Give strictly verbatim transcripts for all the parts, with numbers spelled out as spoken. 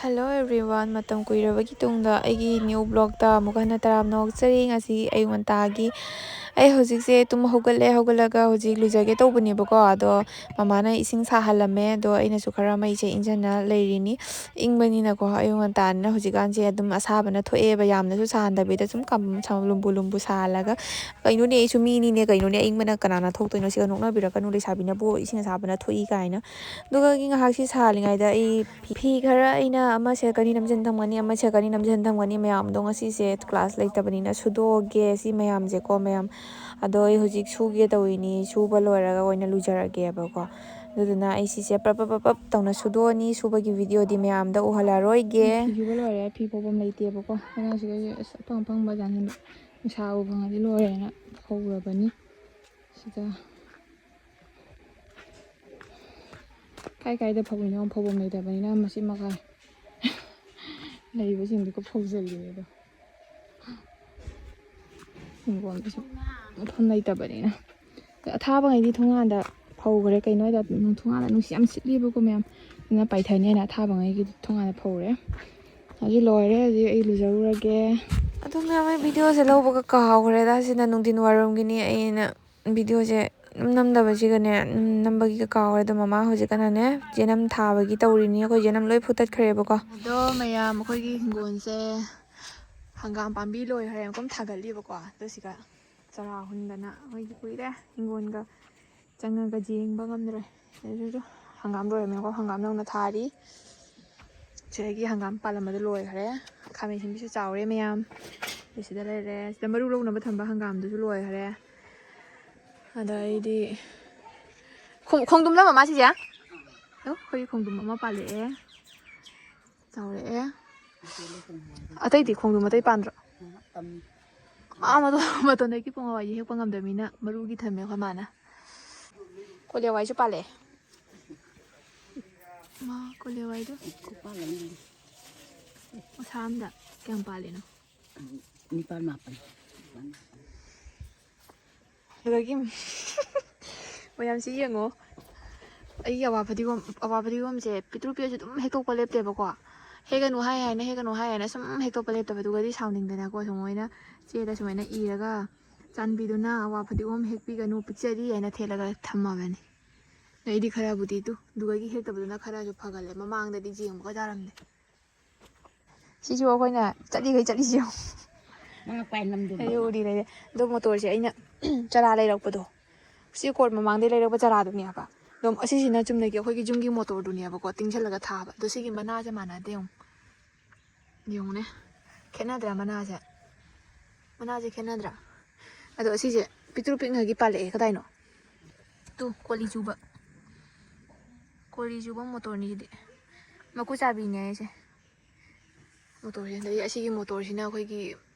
Hello everyone, ꯃꯇꯝ ꯀꯨꯏꯔꯕꯒꯤ ꯇꯨꯡꯗ ꯑꯩꯒꯤ new vlogꯇ ꯑꯃꯨꯛ ꯍꯟꯅ ꯇꯔꯥꯝꯅ ꯑꯣꯛꯆꯔꯤ꯫ ꯉꯁꯤ ꯑꯌꯨꯛ ꯉꯟꯇꯥꯒꯤ ꯑꯩ ꯍꯧꯖꯤꯛꯁꯦ ꯇꯨꯝ ꯍꯧꯒꯠꯂꯦ꯫ ꯍꯧꯒꯠꯂꯒ ꯍꯧꯖꯤꯛ ꯂꯨꯖꯒꯦ ꯇꯧꯕꯅꯦꯕꯀꯣ, ꯑꯗꯣ ꯃꯃꯥꯅ ꯏꯁꯤꯡ ꯁꯥꯍꯜꯂꯝꯃꯦ꯫ ꯑꯗꯣ ꯑꯩꯅꯁꯨ ꯈꯔ ꯃꯩꯁꯦ ꯏꯪꯖꯟꯅ ꯂꯩꯔꯤꯅꯤ꯫ ꯏꯪꯕꯅꯤꯅꯀꯣ, ꯑꯌꯨꯛ ꯉꯟꯇꯥꯅꯤꯅ ꯍꯧꯖꯤꯛꯀꯥꯟꯁꯦ ꯑꯗꯨꯝ ꯑꯁꯥꯕꯅ ꯊꯣꯛꯑꯦꯕ, ꯌꯥꯝꯅꯁꯨ ꯁꯥꯍꯟꯗꯕꯤꯗ ꯁꯨꯝ ꯀꯝ-, ꯁꯨꯝ ꯂꯨꯝꯕꯨ ꯂꯨꯝꯕꯨ ꯁꯥꯍꯜꯂꯒ, ꯀꯩꯅꯣꯅꯦ, ꯑꯩꯁꯨ ꯃꯤꯅꯤꯅꯦ, ꯀꯩꯅꯣꯅꯦ, ꯑꯏꯪꯕꯅ ꯀꯅꯥꯅ ꯊꯣꯛꯇꯣꯏꯅꯣ? ꯁꯤꯒ ꯅꯣꯛꯅꯕꯤꯔꯛꯀꯅꯨ, ꯂꯩꯁꯥꯕꯤꯅꯕꯨ ꯏꯁꯤꯡ ꯑꯁꯥꯕꯅ ꯊꯣꯛꯏ ꯀꯥꯏꯅ꯫ ꯑꯗꯨꯒ ꯑꯩ ꯉꯥꯏꯍꯥꯛꯁꯤ ꯁꯥꯍꯜꯂꯤꯉꯩꯗ ꯑꯩ ꯐꯤ, ꯐꯤ ꯈꯔ ꯑꯩꯅ ꯑꯃ ꯁꯦꯠꯀꯅꯤ ꯅꯝꯁꯤꯟ ꯊꯝꯒꯅꯤ, ꯑꯃ ꯁꯦꯠꯀꯅꯤ ꯅꯝꯁꯤꯟ ꯊꯝꯒꯅꯤ, ꯃꯌꯥꯝꯗꯣ ꯉꯁꯤꯁꯦ class ꯂꯩꯇꯕꯅꯤꯅ ꯁꯨꯗꯣꯛꯑꯒꯦ ꯁꯤ ꯃꯌꯥꯝꯁꯦꯀꯣ, ꯃꯌꯥꯝ꯫ ꯑꯗꯣ ꯑꯩ ꯍꯧꯖꯤꯛ ꯁꯨꯒꯦ ꯇꯧꯔꯤꯅꯤ, ꯁꯨꯕ ꯂꯣꯏꯔꯒ ꯑꯣꯏꯅ ꯂꯨꯖꯔꯒꯦꯕꯀꯣ꯫ ꯑꯗꯨꯗꯨꯅ ꯑꯩ ꯁꯤꯁꯦ ꯄ꯭ꯔꯞ ꯄ꯭ꯔꯞ ꯄ꯭ꯔꯞ ꯄ꯭ꯔꯞ ꯇꯧꯅ ꯁꯨꯗꯣꯛꯑꯅꯤ, ꯁꯨꯕꯒꯤ videoꯗꯤ ꯃꯌꯥꯝꯗ ꯎꯍꯜꯂꯔꯣꯏꯒꯦ꯫ ꯐꯤ ꯁꯨꯕ ꯂꯣꯏꯔꯦ, ꯐꯤ ꯐꯧꯐꯝ ꯂꯩꯇꯦꯕꯀꯣ꯫ ꯑꯉꯥꯡꯁꯤꯒ ꯑꯁ ꯑꯄꯪ ꯑꯄꯪꯕ ꯖꯥꯠꯅꯤ, ꯅꯨꯡꯁꯥ ꯎ ꯐꯪꯉꯗꯤ ꯂꯣꯏꯔꯦꯅ ꯐꯧꯔꯕꯅꯤ꯫ ꯁꯤꯗ ꯀꯥꯏ ꯀꯥꯏꯗ ꯐꯧꯔꯤꯅꯣ ꯐꯧꯐꯝ ꯂꯩꯇꯕꯅꯤꯅ ꯃꯆꯤꯠ ꯃꯀꯥꯏ ꯂꯩꯕꯁꯤꯡꯗꯨꯒ ꯐꯧꯖꯜꯂꯤꯅꯦ꯫ ꯑꯗꯣ ꯍꯤꯡꯒꯣꯜꯗꯁꯨ ꯃꯐꯝ ꯂꯩꯇꯕꯅꯤꯅ ꯑꯊꯥꯕꯉꯩꯗꯤ ꯊꯣꯡꯒꯥꯟꯗ ꯐꯧꯈ꯭ꯔꯦ꯫ ꯀꯩꯅꯣ ꯍꯥꯏꯗ ꯊꯣꯡꯒꯥꯟꯗ ꯅꯨꯡꯁꯤꯠ ꯌꯥꯝ ꯁꯤꯠꯂꯤꯕꯀꯣ ꯃꯌꯥꯝ, ꯑꯗꯨꯅ ꯄꯥꯏꯊꯅꯤ ꯍꯥꯏꯅ ꯑꯊꯥꯕꯉꯩꯒꯤꯗꯤ ꯊꯣꯡꯒꯥꯟꯗ ꯐꯧꯔꯦ꯫ ꯍꯧꯖꯤꯛ ꯂꯣꯏꯔꯦ, ꯍꯧꯖꯤꯛ ꯑꯩ ꯂꯨꯖꯔꯨꯔꯒꯦ꯫ ꯑꯗꯣ ꯃꯌꯥꯝ, ꯑꯩ videoꯁꯦ ꯂꯧꯕꯒ ꯀꯥꯎꯈ꯭ꯔꯦꯗ꯫ ꯁꯤꯅ ꯅꯨꯡꯊꯤꯟ ꯋꯥꯏꯔꯝꯒꯤꯅꯤ꯫ ꯑꯩꯅ videoꯁꯦ ꯑꯗꯨꯝ ꯅꯝꯗꯕꯁꯤꯒꯅꯦ, ꯎꯝ, ꯅꯝꯕꯒꯤꯒ ꯀꯥꯎꯔꯦ꯫ ꯑꯗꯣ ꯃꯃꯥ ꯍꯧꯖꯤꯛ ꯀꯟꯅꯅꯦ ꯆꯦꯅꯝ ꯊꯥꯕꯒꯤ ꯇꯧꯔꯤꯅꯤ꯫ ꯑꯩꯈꯣꯏ ꯆꯦꯅꯝ ꯂꯣꯏ ꯐꯨꯠꯇꯠꯈ꯭ꯔꯦꯕꯀꯣ꯫ ꯑꯗꯣ ꯃꯌꯥꯝ, ꯑꯩꯈꯣꯏꯒꯤ ꯍꯤꯡꯒꯣꯜꯁꯦ ꯍꯪꯒꯥꯝ ꯄꯥꯝꯕꯤ ꯂꯣꯏ ꯍꯔꯦ ꯑꯃꯨꯛꯀꯝ ꯊꯥꯒꯠꯂꯤꯕꯀꯣ꯫ ꯑꯗꯣ ꯁꯤꯒ ꯆꯔꯥ ꯍꯨꯟꯗꯅ ꯑꯩꯈꯣꯏꯗꯤ ꯀꯨꯏꯔꯦ ꯍꯤꯡꯒꯣꯜꯒ ꯆꯪꯉꯒ ꯌꯦꯡꯕ ꯉꯝꯗ꯭ꯔꯦ꯫ ꯑꯗꯨꯁꯨ ꯍꯪꯒꯥꯝ ꯂꯣꯏꯔꯝꯃꯦꯀꯣ, ꯍꯪꯒꯥꯝ ꯅꯧꯅ ꯊꯥꯔꯤ꯫ ꯁꯤꯗꯒꯤ ꯍꯪꯒꯥꯝ ꯄꯥꯜꯂꯝꯕꯗꯣ ꯂꯣꯏꯈ꯭ꯔꯦ꯫ ꯈꯥꯃꯦꯟ ꯁꯤꯟꯕꯤꯁꯨ ꯆꯥꯎꯔꯦ ꯃꯌꯥꯝ꯫ ꯑꯗꯨ ꯁꯤꯗ ꯂꯩꯔꯦ꯫ ꯁꯤꯗ ꯃꯔꯨ ꯂꯧꯅꯕ ꯊꯝꯕ ꯍꯪꯒꯥꯝꯗꯨꯁꯨ ꯂꯣꯏꯈ꯭ꯔꯦ꯫ ꯑꯗꯩꯗꯤ ꯈꯣꯡ-, ꯈꯣꯡꯗ꯭ꯔꯨꯝ ꯅꯝꯃ ꯃꯥ ꯁꯤꯁꯦ? ꯑꯣ, ꯑꯩꯈꯣꯏꯒꯤ ꯈꯣꯡꯗ꯭ꯔꯨꯝ ꯑꯃ ꯄꯥꯜꯂꯛꯑꯦ꯫ ꯆꯥꯎꯔꯛꯑꯦ꯫ ꯑꯇꯩꯗꯤ ꯈꯣꯡꯗ꯭ꯔꯨꯝ ꯑꯇꯩ ꯄꯥꯟꯗ꯭ꯔꯣ? ꯑꯥ, ꯃꯇꯣꯟ-, ꯃꯇꯣꯟꯗꯒꯤ ꯄꯣꯡ ꯍꯋꯥꯏꯗꯤ ꯍꯦꯛꯄ ꯉꯝꯗꯕꯅꯤꯅ ꯃꯔꯨꯒꯤ ꯊꯝꯃꯦ ꯑꯩꯈꯣꯏ ꯃꯥꯅ꯫ ꯀꯣꯂꯤ ꯍꯋꯥꯏꯁꯨ ꯄꯥꯜꯂꯛꯑꯦ꯫ ꯃꯥ ꯀꯣꯂꯤ ꯍꯋꯥꯏꯗꯣ ꯃꯁꯥ ꯑꯝꯗ ꯀꯌꯥꯝ ꯄꯥꯜꯂꯤꯅꯣ? ꯅꯤꯄꯥꯜ ꯃꯥꯄꯜ꯫ ꯑꯗꯒꯤ ꯃꯌꯥꯝꯁꯤ ꯌꯦꯡꯉꯣ꯫ ꯑꯩꯒꯤ ꯑꯋꯥ ꯐꯗꯤꯒꯣꯝ, ꯑꯋꯥ ꯐꯗꯤꯒꯣꯝꯁꯦ ꯄꯤꯛꯇ꯭ꯔꯨ ꯄꯤꯛꯑꯁꯨ ꯑꯗꯨꯝ ꯍꯦꯛꯇꯣꯛꯄ ꯂꯦꯞꯇꯦꯕꯀꯣ꯫ ꯍꯦꯛꯀꯅꯨ ꯍꯥꯏ ꯍꯥꯏꯅ, ꯍꯦꯛꯀꯅꯨ ꯍꯥꯏ ꯍꯥꯏꯅ ꯁꯨꯝ ꯍꯦꯛꯇꯣꯛꯄ ꯂꯦꯞꯇꯕꯗꯨꯒꯗꯤ ꯁꯥꯎꯅꯤꯡꯗꯅꯀꯣ, ꯁꯨꯃꯥꯏꯅ ꯆꯦꯗ ꯁꯨꯃꯥꯏꯅ ꯏꯔꯒ, "ꯆꯥꯟꯕꯤꯗꯨꯅ ꯑꯋꯥ ꯐꯗꯤꯒꯣꯝ ꯍꯦꯛꯄꯤꯒꯅꯨ, ꯄꯤꯛꯆꯔꯤ" ꯍꯥꯏꯅ ꯊꯦꯠꯂꯒ ꯊꯝꯃꯕꯅꯤ꯫ ꯑꯩꯗꯤ ꯈꯔꯕꯨꯗꯤ ꯇꯨ, ꯑꯗꯨꯗꯒꯤ ꯍꯦꯛꯇꯕꯗꯨꯅ ꯈꯔꯁꯨ ꯐꯒꯜꯂꯦ꯫ ꯃꯃꯥꯡꯗꯗꯤ ꯌꯦꯡꯕꯒ ꯌꯥꯔꯝꯗꯦ꯫ ꯁꯤꯁꯨ ꯑꯩꯈꯣꯏꯅ ꯆꯠꯂꯤꯈꯩ ꯆꯠꯂꯤꯁꯦ ꯌꯦꯡꯉꯣ꯫ ꯃꯉꯛ ꯄꯥꯏ ꯅꯝꯗꯨꯅ꯫ ꯑꯩ ꯎꯔꯤ ꯂꯩꯔꯦ꯫ ꯑꯗꯣ ꯃꯣꯇꯣꯔꯁꯦ ꯑꯩꯅ ꯆꯔꯥ ꯂꯩꯔꯛꯄꯗꯣ, ꯁꯤ ꯀꯣꯔꯠ ꯃꯃꯥꯡꯗꯩ ꯂꯩꯔꯛꯄ ꯆꯔꯥꯗꯨꯅꯦꯕ꯫ ꯑꯗꯨꯝ ꯑꯁꯤꯁꯤꯅ ꯆꯨꯝꯅꯒꯤ ꯑꯩꯈꯣꯏꯒꯤ ꯌꯨꯝꯒꯤ ꯃꯣꯇꯣꯔꯗꯨꯅꯦꯕꯀꯣ, ꯇꯤꯡꯁꯤꯜꯂꯒ ꯊꯥꯕ꯫ ꯑꯗꯣ ꯁꯤꯒꯤ ꯃꯅꯥꯁꯦ ꯃꯥꯟꯅꯗꯦ ꯌꯦꯡꯉꯣ꯫ ꯌꯦꯡꯉꯨꯅꯦ, ꯈꯦꯠꯅꯗ꯭ꯔꯥ ꯃꯅꯥꯁꯦ? ꯃꯅꯥꯁꯦ ꯈꯦꯠꯅꯗ꯭ꯔꯥ? ꯑꯗꯣ ꯑꯁꯤꯁꯦ ꯄꯤꯛꯇ꯭ꯔꯨ ꯄꯤꯛꯅꯒꯤ ꯄꯥꯜꯂꯛꯑꯦ꯫ ꯀꯗꯥꯏꯅꯣ? ꯇꯨ, ꯀꯣꯂꯤ ꯆꯨꯕ꯫ ꯀꯣꯂꯤ ꯆꯨꯕ ꯃꯣꯇꯣꯔꯅꯤ ꯁꯤꯗꯤ꯫ ꯃꯀꯨ ꯆꯥꯕꯤꯅꯦ ꯍꯥꯏꯁꯦ꯫ ꯃꯣꯇꯣꯔꯁꯦ꯫ ꯑꯗꯩ ꯑꯁꯤꯒꯤ ꯃꯣꯇꯣꯔꯁꯤꯅ ꯑꯩꯈꯣꯏꯒꯤ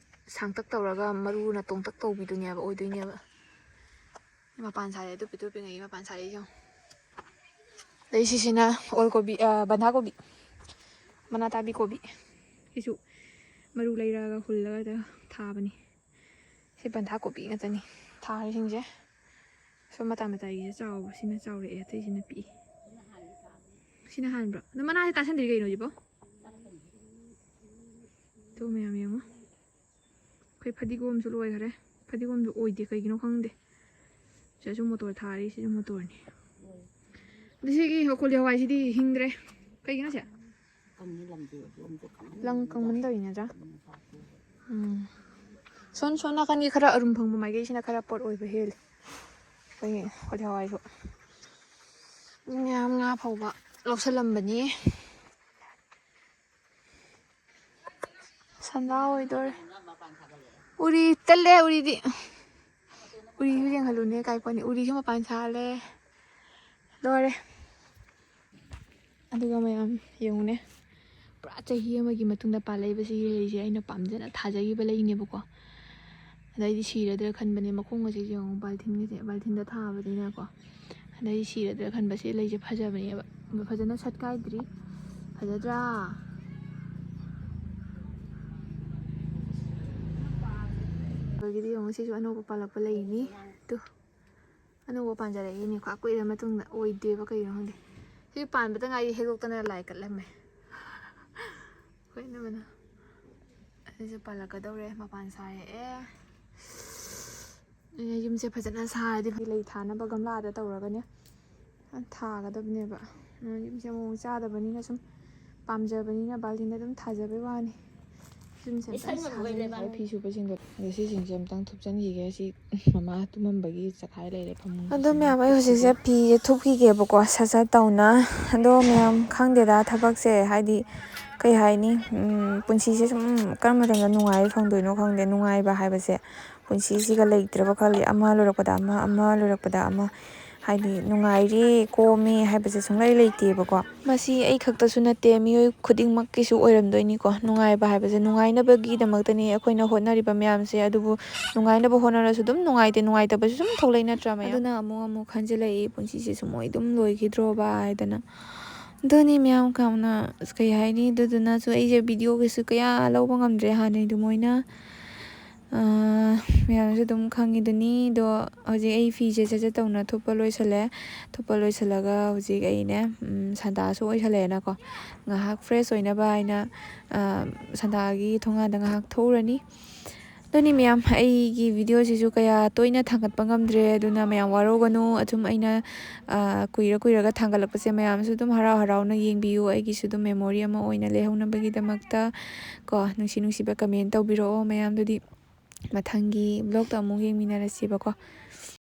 ꯁꯥꯡꯇꯛ ꯇꯧꯔꯒ ꯃꯔꯨꯅ ꯇꯣꯡꯇꯛ ꯇꯧꯕꯤꯗꯨꯅꯦꯕ, ꯑꯣꯏꯗꯣꯏꯅꯦꯕ꯫ ꯃꯄꯥꯟ ꯁꯥꯔꯦ, ꯑꯗꯨ ꯄꯤꯛꯇ꯭ꯔꯨ ꯄꯤꯛꯉꯩꯒꯤ ꯃꯄꯥꯟ ꯁꯥꯔꯛꯏꯁꯦ ꯌꯦꯡꯉꯣ꯫ ꯑꯗꯩ ꯁꯤꯁꯤꯅ ꯑꯣꯜ ꯀꯣꯕꯤ, ꯑ, ꯕꯟꯙꯥ ꯀꯣꯕꯤ꯫ ꯃꯅꯥ ꯇꯥꯕꯤ ꯀꯣꯕꯤ꯫ ꯁꯤꯁꯨ ꯃꯔꯨ ꯂꯩꯔꯛꯑꯒ ꯍꯨꯜꯂꯒ ꯊꯥꯕꯅꯤ꯫ ꯁꯤ ꯕꯟꯙꯥ ꯀꯣꯕꯤ ꯉꯥꯛꯇꯅꯤ ꯊꯥꯔꯤꯁꯤꯡꯁꯦ꯫ ꯁꯣꯝ ꯃꯇꯥꯏ ꯃꯇꯥꯏꯒꯤꯁꯦ ꯆꯥꯎꯕ, ꯁꯤꯅ ꯆꯥꯎꯔꯛꯑꯦ, ꯑꯇꯩꯁꯤꯅ ꯄꯤꯛꯏ꯫ ꯁꯤꯅ ꯍꯥꯟꯕ꯭ꯔꯣ? ꯑꯗꯣ ꯃꯅꯥꯁꯦ ꯇꯥꯁꯟꯗ꯭ꯔꯤ ꯀꯩꯅꯣ ꯁꯤꯕꯣ? ꯑꯗꯨ ꯃꯌꯥꯝ ꯌꯦꯡꯉꯣ꯫ ꯑꯩꯈꯣꯏ ꯐꯗꯤꯒꯣꯝꯁꯨ ꯂꯣꯏꯈꯔꯦ꯫ ꯐꯗꯤꯒꯣꯝꯁꯨ ꯑꯣꯏꯗꯦ, ꯀꯩꯒꯤꯅꯣ ꯈꯪꯗꯦ꯫ ꯁꯤꯗꯁꯨ ꯃꯣꯇꯣꯔ ꯊꯥꯔꯤ, ꯁꯤꯁꯨ ꯃꯣꯇꯣꯔꯅꯤ꯫ ꯑꯗ ꯁꯤꯒꯤ ꯀꯣꯂꯤ ꯍꯋꯥꯏꯁꯤꯗꯤ ꯍꯤꯡꯗ꯭ꯔꯦ꯫ ꯀꯩꯒꯤꯅꯣ ꯁꯦ? ꯀꯪꯉꯤ ꯂꯝꯗꯤ ꯑꯗꯨꯝꯗꯤ ꯀꯪꯉꯤ꯫ ꯂꯪ ꯀꯪꯃꯟ ꯇꯧꯔꯤ ꯅꯠꯇ꯭ꯔꯥ? ꯎꯝ, ꯐꯥꯠꯇꯦ꯫ ꯎꯝ꯫ ꯁꯣꯝ, ꯁꯣꯝ ꯅꯥꯀꯟꯒꯤ ꯈꯔ ꯑꯔꯨꯝ ꯐꯪꯕ ꯃꯥꯏꯀꯩꯁꯤꯅ ꯈꯔ ꯄꯣꯠ ꯑꯣꯏꯕ ꯍꯦꯜꯂꯤ꯫ ꯑꯩꯈꯣꯏꯒꯤ ꯀꯣꯂꯤ ꯍꯋꯥꯏꯁꯨ꯫ ꯃꯌꯥꯝ ꯉꯥ ꯐꯥꯎꯕ ꯂꯧꯁꯜꯂꯝꯕꯅꯤ꯫ ꯁꯟꯗꯥ ꯑꯣꯏꯗꯣꯔꯦ꯫ ꯎꯔꯤ ꯇꯜꯂꯦ, ꯎꯔꯤꯗꯤ꯫ ꯎꯔꯤꯁꯨ ꯌꯦꯡꯍꯜꯂꯨꯅꯦ, ꯀꯥꯏ ꯄꯣꯠꯅꯤ꯫ ꯎꯔꯤꯁꯨ ꯃꯄꯥꯟ ꯁꯥꯍꯜꯂꯦ꯫ ꯂꯣꯏꯔꯦ꯫ ꯑꯗꯨꯒ ꯃꯌꯥꯝ ꯌꯦꯡꯉꯨꯅꯦ꯫ ꯄꯨꯔꯥ ꯆꯍꯤ ꯑꯃꯒꯤ ꯃꯇꯨꯡꯗ ꯄꯥꯜꯂꯛꯏꯕ ꯁꯤꯒꯤ ꯂꯩꯁꯦ ꯑꯩꯅ ꯄꯥꯝꯖꯅ ꯊꯥꯖꯈꯤꯕ ꯂꯩꯅꯦꯕꯀꯣ꯫ ꯑꯗꯩꯗꯤ ꯁꯤꯔꯗ꯭ꯔꯥ ꯈꯟꯕꯅꯦ, ꯃꯈꯣꯡ ꯑꯁꯤꯁꯦ ꯌꯦꯡꯉꯣ, ꯕꯥꯜꯊꯤꯟꯒꯁꯦ, ꯕꯥꯜꯊꯤꯟꯗ ꯊꯥꯕꯅꯤꯅꯀꯣ꯫ ꯑꯗꯩ ꯁꯤꯔꯗ꯭ꯔꯥ ꯈꯟꯕ꯫ ꯁꯤ ꯂꯩꯁꯦ ꯐꯖꯕꯅꯦꯕ, ꯑꯗꯣ ꯐꯖꯅ ꯁꯠꯀꯥꯏꯗ꯭ꯔꯤ꯫ ꯐꯖꯗ꯭ꯔꯥ? ꯑꯗꯒꯤꯗꯤ ꯌꯦꯡꯉꯣ, ꯁꯤꯁꯨ ꯑꯅꯧꯕ ꯄꯥꯜꯂꯛꯄ ꯂꯩꯅꯤ꯫ ꯇꯨ, ꯑꯅꯧꯕ ꯄꯥꯟꯖꯔꯛꯏꯅꯦ, ꯈ꯭ꯋꯥꯏ ꯀꯨꯏꯔ ꯃꯇꯨꯡꯗ꯫ ꯑꯣꯏꯗꯦꯕ, ꯀꯩꯒꯤꯅꯣ ꯈꯪꯗꯦ꯫ ꯁꯤ ꯄꯥꯟꯕꯗ ꯉꯥꯏꯔꯤ, ꯍꯦꯛꯇꯣꯛꯇꯅ ꯂꯥꯏ ꯀꯠꯂꯝꯃꯦ꯫ ꯑꯗꯨꯃꯥꯏꯅ ꯑꯁꯤꯁꯨ ꯄꯥꯜꯂꯛꯀꯗꯧꯔꯦ, ꯃꯄꯥꯟ ꯁꯥꯔꯛꯑꯦ꯫ ꯑꯩꯅ ꯌꯨꯝꯁꯦ ꯐꯖꯅ ꯁꯥꯔꯗꯤ ꯂꯩ ꯊꯥꯅꯕ ꯒꯝꯂꯥꯗ ꯇꯧꯔꯒꯅꯦ ꯊꯥꯒꯗꯕꯅꯦꯕ꯫ ꯌꯨꯝꯁꯦ ꯃꯑꯣꯡ ꯆꯥꯗꯕꯅꯤꯅ ꯁꯨꯝ ꯄꯥꯝꯖꯕꯅꯤꯅ ꯕꯥꯜꯇꯤꯟꯗ ꯑꯗꯨꯝ ꯊꯥꯖꯕꯩ ꯋꯥꯅꯤ꯫ ꯌꯨꯝꯁꯦ ꯑꯝꯇꯪ ꯁꯥꯖꯟꯒꯦ꯫ ꯐꯤ ꯁꯨꯕꯁꯤꯡꯗꯣ ꯑꯗꯣ ꯁꯤꯁꯤꯡꯁꯦ ꯑꯝꯇꯪ ꯊꯨꯞꯆꯟꯈꯤꯒꯦ꯫ ꯁꯤ ꯃꯃꯥ ꯇꯨꯝꯃꯝꯕꯒꯤ ꯆꯈꯥꯏ ꯂꯩꯔꯦ ꯐꯃꯨꯡ꯫ ꯑꯗꯣ ꯃꯌꯥꯝ, ꯑꯩ ꯍꯧꯖꯤꯛꯁꯦ ꯐꯤꯁꯦ ꯊꯨꯞꯈꯤꯒꯦꯕꯀꯣ, ꯁꯠ ꯁꯠ ꯇꯧꯅ꯫ ꯑꯗꯣ ꯃꯌꯥꯝ, ꯈꯪꯗꯦꯗ, ꯊꯕꯛꯁꯦ ꯍꯥꯏꯗꯤ ꯀꯩ ꯍꯥꯏꯅꯤ, ꯎꯝ, ꯄꯨꯟꯁꯤꯁꯦ ꯁꯨꯝ ꯀꯔꯝꯕ ꯃꯇꯝꯗ ꯅꯨꯡꯉꯥꯏꯕ ꯐꯪꯗꯣꯏꯅꯣ ꯈꯪꯗꯦ꯫ ꯅꯨꯡꯉꯥꯏꯕ ꯍꯥꯏꯕꯁꯦ ꯄꯨꯟꯁꯤꯁꯤꯒ ꯂꯩꯇ꯭ꯔꯕ ꯈꯜꯂꯤ꯫ ꯑꯃ ꯂꯣꯏꯔꯛꯄꯗ ꯑꯃ, ꯑꯃ ꯂꯣꯏꯔꯛꯄꯗ ꯑꯃ꯫ ꯍꯥꯏꯗꯤ ꯅꯨꯡꯉꯥꯏꯔꯦ, ꯀꯣꯝꯃꯦ ꯍꯥꯏꯕꯁꯦ ꯁꯨꯡꯂꯩ ꯂꯩꯇꯦꯕꯀꯣ꯫ ꯃꯁꯤ ꯑꯩ ꯈꯛꯇꯁꯨ ꯅꯠꯇꯦ, ꯃꯤꯑꯣꯏ ꯈꯨꯗꯤꯡꯃꯛꯀꯤꯁꯨ ꯑꯣꯏꯔꯝꯗꯣꯏꯅꯤꯀꯣ꯫ ꯅꯨꯡꯉꯥꯏꯕ ꯍꯥꯏꯕꯁꯦ, ꯅꯨꯡꯉꯥꯏꯅꯕꯒꯤꯗꯃꯛꯇꯅꯤ ꯑꯩꯈꯣꯏꯅ ꯍꯣꯠꯅꯔꯤꯕ ꯃꯌꯥꯝꯁꯦ꯫ ꯑꯗꯨꯕꯨ ꯅꯨꯡꯉꯥꯏꯅꯕ ꯍꯣꯠꯅꯔꯁꯨ ꯑꯗꯨꯝ ꯅꯨꯡꯉꯥꯏꯇꯦ, ꯅꯨꯡꯉꯥꯏꯇꯕꯁꯨ ꯑꯗꯨꯝ ꯊꯣꯛꯂꯛꯏ ꯅꯠꯇ꯭ꯔꯥ ꯃꯌꯥꯝ? ꯑꯗꯨꯅ ꯑꯃꯨꯛ ꯑꯃꯨꯛ ꯈꯟꯖꯤꯜꯂꯛꯏ, ꯄꯨꯟꯁꯤꯁꯦ ꯁꯨꯝ ꯑꯣꯏ ꯑꯗꯨꯝ ꯂꯣꯏꯈꯤꯗ꯭ꯔꯣꯕ ꯍꯥꯏꯗꯅ꯫ ꯑꯗꯨꯅꯤ ꯃꯌꯥꯝ, ꯀꯌꯥꯝꯅ, ꯑꯁ, ꯀꯩ ꯍꯥꯏꯅꯤ? ꯑꯗꯨꯗꯨꯅꯁꯨ ꯑꯩꯁꯦ ꯚꯤꯗꯤꯑꯣꯒꯤꯁꯨ ꯀꯌꯥ ꯂꯧꯕ ꯉꯝꯗ꯭ꯔꯦ ꯍꯥꯟꯅꯩ ꯑꯗꯨꯃꯥꯏꯅ꯫ ꯑꯥ, ꯃꯌꯥꯝꯁꯨ ꯑꯗꯨꯝ ꯈꯪꯉꯤꯗꯨꯅꯤ꯫ ꯑꯗꯣ ꯍꯧꯖꯤꯛ ꯑꯩ ꯐꯤꯁꯦ ꯆꯠ ꯆꯠ ꯇꯧꯅ ꯊꯨꯞꯄ ꯂꯣꯏꯁꯤꯜꯂꯦ꯫ ꯊꯨꯞꯄ ꯂꯣꯏꯁꯤꯜꯂꯒ ꯍꯧꯖꯤꯛ ꯑꯩꯅꯦ, ꯎꯝ, ꯁꯟꯗꯥꯁꯨ ꯑꯣꯏꯁꯜꯂꯛꯑꯦꯅꯀꯣ, ꯉꯥꯏꯍꯥꯛ ꯐ꯭ꯔꯦꯁ ꯑꯣꯏꯅꯕ ꯍꯥꯏꯅ, ꯑꯥ, ꯁꯟꯗꯥꯒꯤ ꯊꯣꯡꯒꯥꯟꯗ ꯉꯥꯏꯍꯥꯛ ꯊꯣꯛꯎꯔꯅꯤ꯫ ꯑꯗꯨꯅꯤ ꯃꯌꯥꯝ, ꯑꯩꯒꯤ ꯚꯤꯗꯤꯑꯣꯁꯤꯁꯨ ꯀꯌꯥ ꯇꯣꯏꯅ ꯊꯥꯡꯒꯠꯄ ꯉꯝꯗ꯭ꯔꯦ, ꯑꯗꯨꯅ ꯃꯌꯥꯝ ꯋꯥꯔꯧꯒꯅꯨ꯫ ꯑꯗꯨꯝ ꯑꯩꯅ, ꯑꯥ, ꯀꯨꯏꯔ ꯀꯨꯏꯔꯒ ꯊꯥꯡꯒꯠꯂꯛꯄꯁꯦ ꯃꯌꯥꯝꯁꯨ ꯑꯗꯨꯝ ꯍꯔꯥꯎ ꯍꯔꯥꯎꯅ ꯌꯦꯡꯕꯤꯌꯨ, ꯑꯩꯒꯤꯁꯨ ꯑꯗꯨꯝ ꯃꯦꯃꯣꯔꯤ ꯑꯃ ꯑꯣꯏꯅ ꯂꯩꯍꯧꯅꯕꯒꯤꯗꯃꯛꯇ ꯀꯣ꯫ ꯅꯨꯡꯁꯤ ꯅꯨꯡꯁꯤꯕ ꯀꯃꯦꯟ ꯇꯧꯕꯤꯔꯛꯑꯣ ꯃꯌꯥꯝꯗꯨꯗꯤ꯫ ꯃꯊꯪꯒꯤ ꯕ꯭ꯂꯣꯛꯇ ꯑꯃꯨꯛ ꯌꯦꯡꯃꯤꯟꯅꯔꯁꯦꯕꯀꯣ꯫